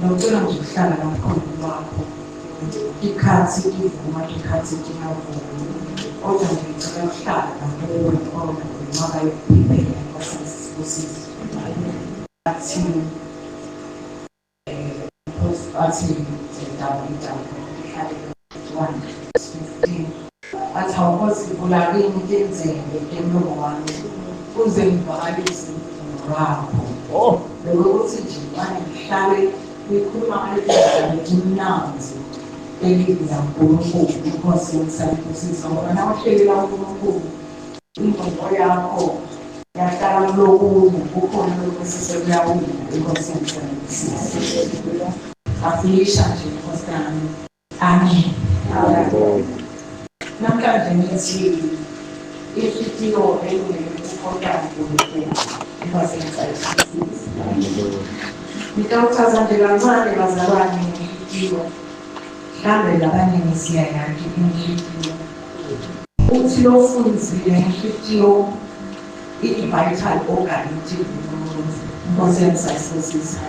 Ngicela nje ukuhlala nomkhulu wakho. Ikhathi ivuma, ikhathi ingavumi. Kodwa ngicela ukuhlala nakuwe khona ngenxa yokuphiphela kwasesibusisi. Athi athi Davida 1:15 athi awukhosi vulakini tenzele emlomo wami kuze ngivakalise udumo lwakho. Lokuthi nje mane ngihlale ngikhuluma ngale ndlela imnanzi elivi laNkulunkulu inkosi yomsayibusisa ngoba nawuhlelela uNkulunkulu ingqondo yakho yahlala kulokunye kukhona lokhu esesekuyawina inkosi yomsayibusisa. Afisha nje inkosi yami. Amen. Namhlanje ngithi inhliziyo elungele ukukhonza uNkulunkulu inkosi yomsayibusisa. Ngitawuchaza nje kancane bazalwane ngenhliziyo. Mhlawumbe labaningi siyayazi inhliziyo. Uthi lofunzile inhliziyo i-vital organ yomuntu inkosi yomsayibusisa.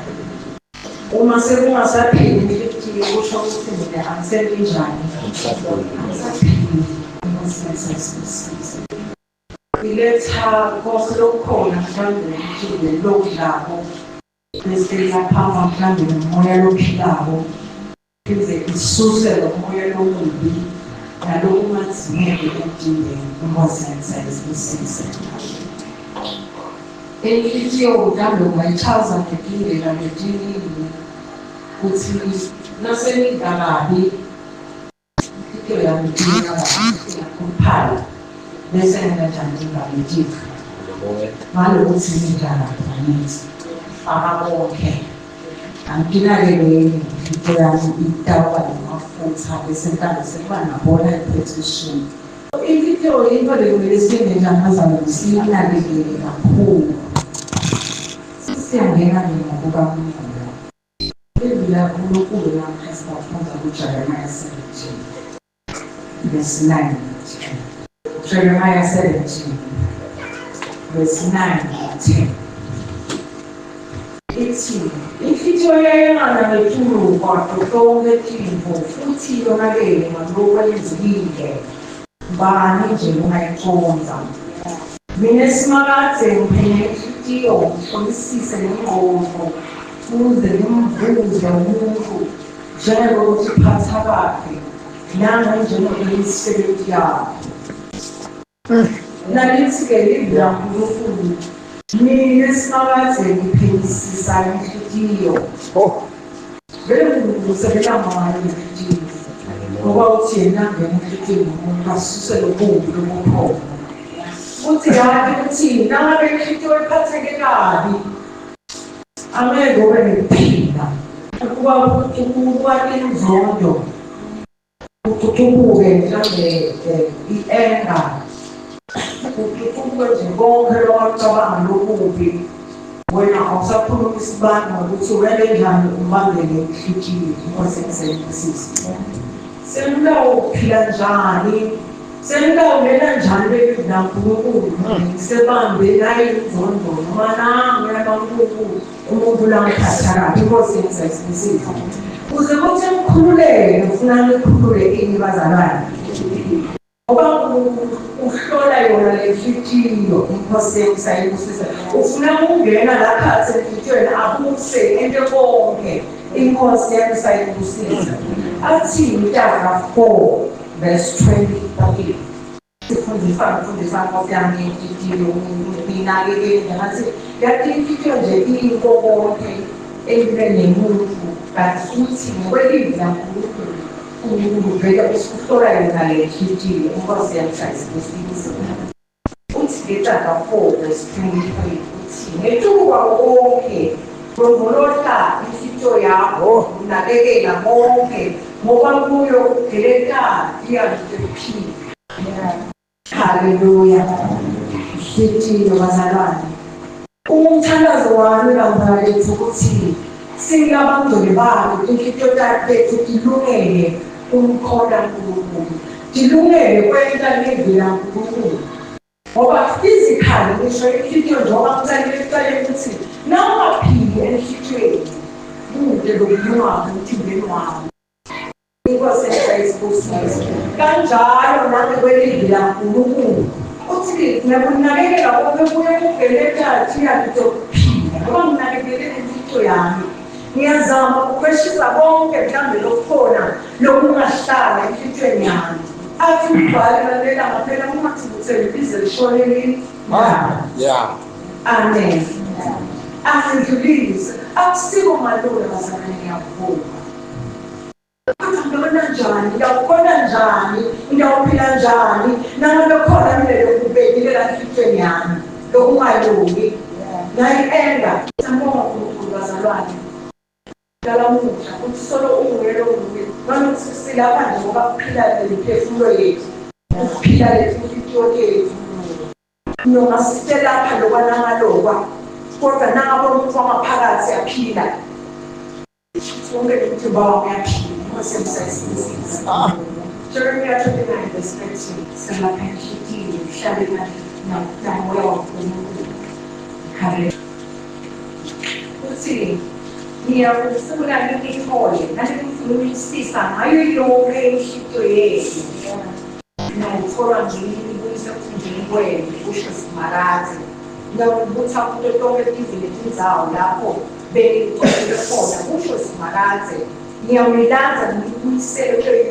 Uma sekungasaphili inhliziyo kusho ukuthi mina angiselinjani angisaphili inkosi yomsayibusisa. Iletha konke lokukhona mhlawumbe emphilweni lokudlako bese iyaphamba mhlawumbe nomoya lophilako ize isuse lo moya lomubi nalokungadingeki emzimbeni inkosi yomsayibusisa. Inhliziyo mhlawumbe ungayichaza ngetindlela letiningi kutsi nasenidla kabi inhliziyo yami iyakhuphala bese ngenza njani ngalokuthi nidla kabi angithi faka konke anginakekeli inhliziyo yami itawuba namafutha bese mhlawumbe sekuba nabona i-petition. Inhliziyo into lekumele siyenze njani bazalwane siyinakekele kakhulu. Siyangena nje ngokukamoya. Izwi laNkulunkulu namhla sibafunda kuJeremiah 17 verse 9 and 10. Jeremiah 17 verse 9 and 10. Ithi inhliziyo yayengana ngetulu kwato tonke tintfo futhi yonakele ngalokwenzekile bani nje ungayicondza. Mina Simakadze ngiphenye inhliziyo ngihlolisise nengqondo kuze ngimvuze umuntu njengokuthi phatha kwakhe nangenjengemisebenzi yakhe. Nalithi-ke livi laNkulunkulu mina Simakadze ngiphenyisisa inhliziyo. Vele uNkulunkulu usebenta ngayo inhliziyo ngoba uthi yena angena enhliziyweni yomuntu asuse lobubi lobukhona. Uthi yazi ukuthi nangabe inhliziyo iphatheke kabi angeke ube nekuphila ukuba inzondo kucucubuke mhlawumbe i-anger kucucubuke nje konke lokwacabanga lokubi wena awusakhuluma isibani ngokuthi wele njani umbangele inhliziyo inkosi yomsayibusisa. Senitawuphila njani senitawungena njani lelivi laNkulunkulu ngisebambe nayi inzondo noma nami laNkulunkulu umuntu langiphatha kabi inkosi yomsayibusisa. Kuze kuthi ngikhululeke ngifuna nikhulule ini bazalwane ngoba uhlola yona le nhliziyo inkosi yomsayibusisa. Ufuna ukungena lapha enhliziyweni abuse ente konke inkosi yomsayibusisa. Athi Mtaka 4 verse 23 sifundisa ngifundisa nkosi yami inhliziyo nginakekele ngathi yathi inhliziyo nje iyinto konke empilweni yomuntu kanti futhi ngokwelivi laNkulunkulu uNkulunkulu vele usuhlola yona le nhliziyo inkosi yomsayibusisa. Uthi ngeChapter 4 verse 23 uthi ngetulu kwako konke londolota inhliziyo yakho unakekela konke ngoba kuyo kugeleta iyazikuphila. Haleluya. Inhliziyo bazalwane. Umthandazo wami bangcwele ukuthi singabangcwele bakhe inhliziyo tethu tilungele umkhona uNkulunkulu tilungele kwenta livi laNkulunkulu ngoba physically ngisho inhliziyo njengoba ngicalile ekuqaleni ukuthi nawungaphili enhliziyweni kude lokulungako emtimbeni wami. Inkosi eyisibusiso. Kanjalo nangekwelivi laNkulunkulu. Uthi ngiyakunakekela konke kuye kugeleta thina ngoba nginakekele inhliziyo yami. Ngiyazama ukukhweshisa konke mhlawumbe lokukhona lokungahlala enhliziyweni yami. Athi umbhali lalela ngaphela ungathukutheli lize lishone lini. Yeah. Amen. Angidlulise. Akusiko malula bazalwane ngiyavuma. Ngiyabona njani, ngiyawukhona njani, ngiyawuphila njani, nangabe khona mina lokubekile la enhliziyweni yami, lokungalungi. Ngayi-enga. Siyabonga uNkulunkulu bazalwane. Nalamuhla uthi solo unguye longuye. Nanokuthi silapha nje ngoba kuphila le miphefumulo yethu, ukuphila le inhliziyo yethu. Noma siselapha lokwa nangalokwa, kodwa nangabe umuntu wangaphakathi aphila, wonke umzimba wami uyaphila. Inkosi yami. Jeremiah 29 verse 13. Selapha inhliziyo, mhlabe namoya waNkulunkulu. Haleluya. Uthi ngiyakufuna ningithole nanifunisisa ngayo yonke inhliziyo yenu. Ngiyawuthola ngiyibuyise ekufundeni kwenu, kusho Simakadze. Ngiyakubutha kuto tonke tive letindzawo lapho bengikuxoshele khona, kusho Simakadze. Ngiyawuyilandza ngiyibuyisele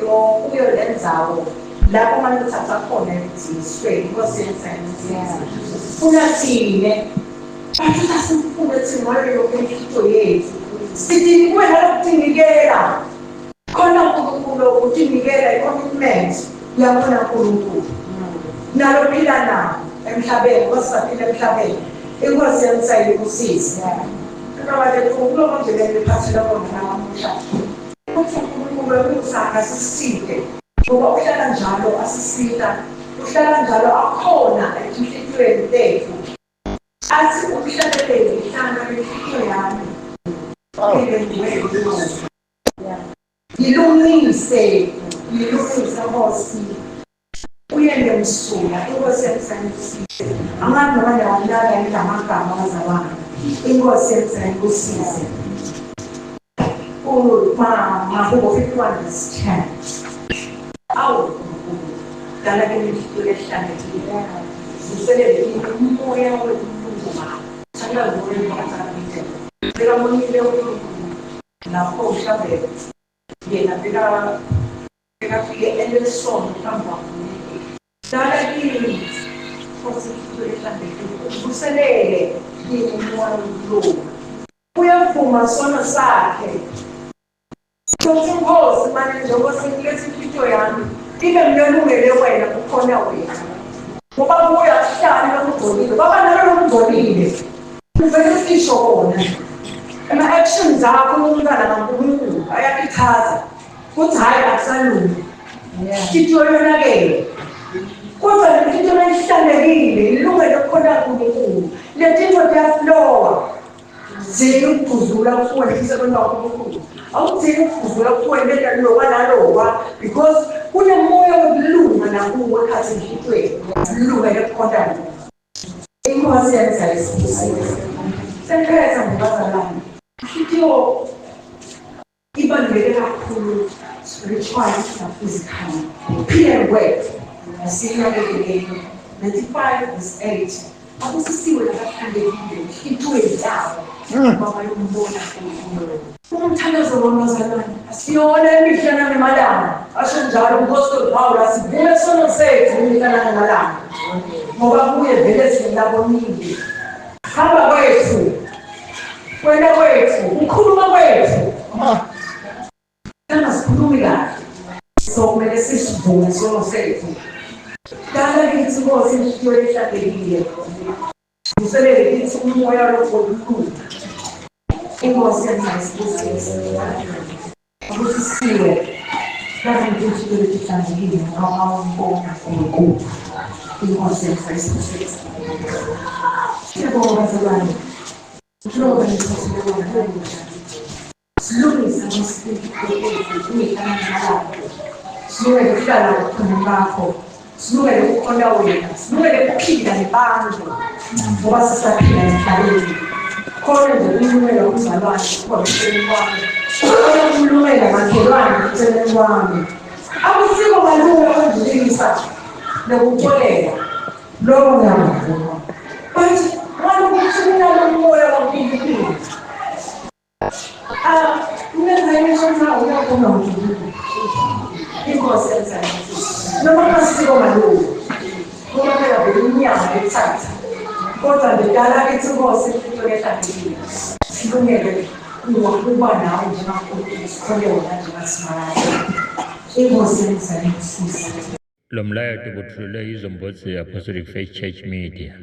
kuyo le ndzawo lapho manithatha khona ekudzingisweni. Inkosi yami. Funa thine bathi asimfune thina ngayo yonke inhliziyo yethu. Sithi kuwe nalokuzinikela. Khona uNkulunkulu utinikela i-commitment yabona uNkulunkulu. Nalophila nawo emhlabeni, ngoba sisaphila emhlabeni. Inkosi yami sayibusise. Ngoba lethu kuloko nje lengiphathela kona namuhla. Uthi uNkulunkulu usaka asiside. Ngoba uhlala njalo asisida. Uhlala njalo akhona etinhlitiyweni tethu. Athi umhlabeleli hlanga lenhliziyo yami. Ngilungise, ngilungise Nkosi. Uyende msula, Inkosi yami. Angazi noma niyawunaka yini lamagama bazalwane. Inkosi yami ibusise. Mahubo 51 verse 10. Awu Nkulunkulu, dala ke inhliziyo lehlanzekile. Vuselele umoya wekulunga. Thanda nguwe phakathi. Bekamonile uNkulunkulu. Lapho mhlawumbe yena bekafike elesono phambi kwaNkulunkulu. Dala kimi Nkosi inhliziyo ehlanzekile, uvuselele kimi umoya wokulunga. Uyavuma sono sakhe. Uthi Nkosi manje njengoba sekuletha inhliziyo yami ibe mlelungele wena kukhona wena. Ngoba kuya kuhlala lokugcolile, baba nalo lokugcolile. Uvele sisho kona. Ama-actions akho umntwana kaNkulunkulu ayakichaza ukuthi hhayi akusalungi. Inhliziyo yonakele. Kodwa le nhliziyo mayihlanzekile ilungele ukukhona uNkulunkulu. Le tinto tiyaflowa. Zini ukuguzula kuwe umsebenzi waNkulunkulu. Awudingi ukuguzula kuwe lento lokwa nalokwa because kunemoya wokulunga nakuwe ekhathi enhlitiyweni. Lungele ukukhonta Inkosi yenza isibusiso. Sengiphetha nje bazalwane. Inhliziyo ibaluleke kakhulu spiritually na physically. Phile kwethu asinakekeleni. 95 verse 8. Akusisiwe labahlanzekile enhlitiyweni yabo ngoba bayombona uNkulunkulu. Umthandazo wami bazalwane asiyona imihla nangemalanga. Asho njalo uMpostoli Paul asivume sono sethu imihla nangemalanga. Ngoba kuye vele sinabonile. Hamba kwethu, kwena kwethu, ukukhuluma kwethu. Singasikhulumi kahle. So kumele sisivume sono sethu. Dala kithi Nkosi inhliziyo ehlanzekile. Vuselele kithi umoya wokulunga. Inkosi yenza isibusiso. Abusisiwe. Kaze inhliziyo ehlanzekile ngoba umbona uNkulunkulu. Inkosi yenza isibusiso. Siyabonga bazalwane. Njengoba ngithathile kona namuhla. Silungise Nkosi ethu imihla namalanga. Silungele ukuhlala ngobukhona bakho. Silungele ukukhonta wena. Silungele ukuphila nebantu ngoba sisaphila emhlabeni. Khona nje kulungela umzalwane khona eceleni kwami. Ukulumela makhelwane eceleni kwami. Akusiko malungu okudlulisa nokuxolela. Lokho ngiyakuvuma. But ngalokuthi kunalo moya kaNkulunkulu. Ah, mina ngisho na uyakhona uNkulunkulu. Inkosi enzani? Noma masiko malungu. Uma phela vele inyama ethatha. Kodwa ndidala kithi inkosi into ehlanzekile. Silungele ukuba nawe njengaNkulunkulu sikhole wona njengaSimakade. Inkosi enzani kusisa. Lo mlayeto ubuthulelwe yiZombodze Apostolic Faith Church Media.